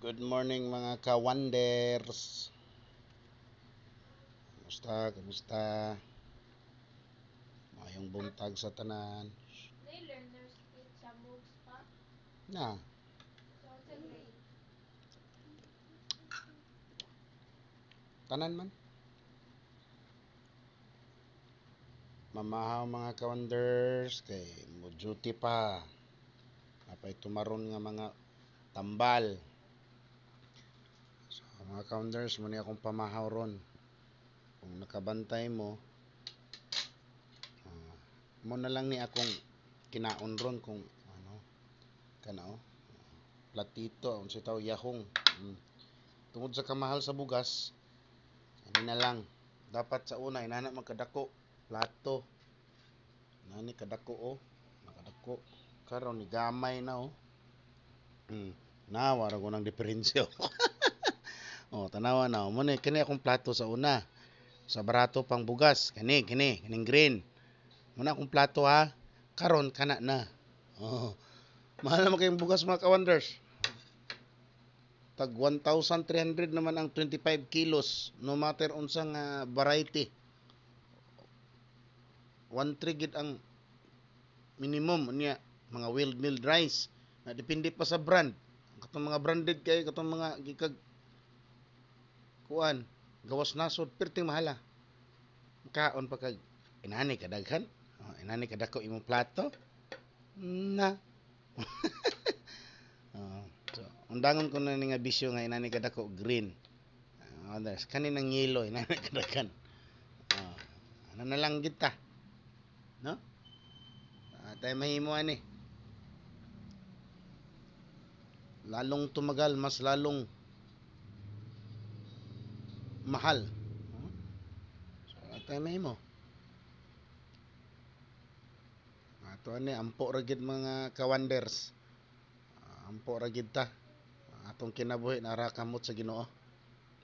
Good morning, mga ka-wonders. Kamusta? Kamusta? Maayong buntag sa tanan. Nay learner's kit sa Mugs pa? Na, Sa unsa grade? tanan man. Mamahaw, mga ka-wonders, kay mo duty pa. Apay tumaron nga mga tambal. So, mga ka-wonders, mo ni akong pamahaw ron. Kung nakabantay mo, mo na lang ni akong kinaon ron kung ano kanao platito unsa taw yahong. Tungod sa kamahal sa bugas, ani na lang. Dapat sa una inana man kadako plato. Nani kadako oh. Nakadako. Karon ni gamay na oh. Na wara ko nang diferensya. Oh, tanawa na. Mo ni kini akong plato sa una. Sa barato pang bugas kani kini kining green. Mo na akong plato ha. Karon kana na. Oh. Mahal naman kayong bugas, mga ka-wonders. Tag 1,300 naman ang 25 kilos, no matter unsang variety. 1,300 gid ang minimum niya, mga well milled rice na depende pa sa brand. Katong mga branded kay katong mga gikag kuan gawas nasod, perting mahala. Kaon pa kag inani kadaghan. Oh, inani kadako imong plato na. Oh, so undangon ko na ni nga bisyo nga inani kadako green. Others kaninang yellow inani kadaghan. Oh, ano na lang kita, no? Tayo mahimo ani. Lalong tumagal, mas lalong mahal. So, tayo mahimo. Ato ani ampo ra gid, mga kawanders. Ampo ra gid ta. Atong kinabuhi nara kamot sa Ginoo.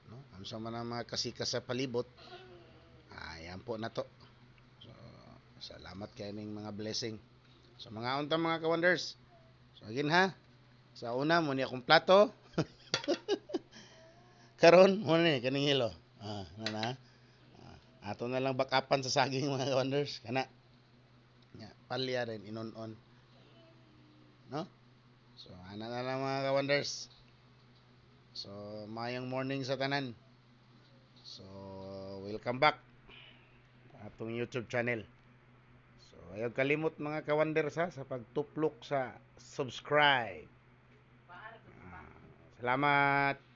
No? Unsa man ang mga kasikas sa palibot, ay ampo na to. So, salamat kay ning mga blessing. So mga unta, mga kawanders. So again ha, sa una mo ni akong plato. Karon mo ni kaning hilo. Na na. Ato na lang bakapan sa saging, mga kawanders. Kana. Nya, palya rin inon-on. No? So ana na lang, mga kawanders. So mayong morning sa tanan. So welcome back atong YouTube channel. So ayaw kalimot, mga kawanders ha, sa pagtuplok sa subscribe. Salamat.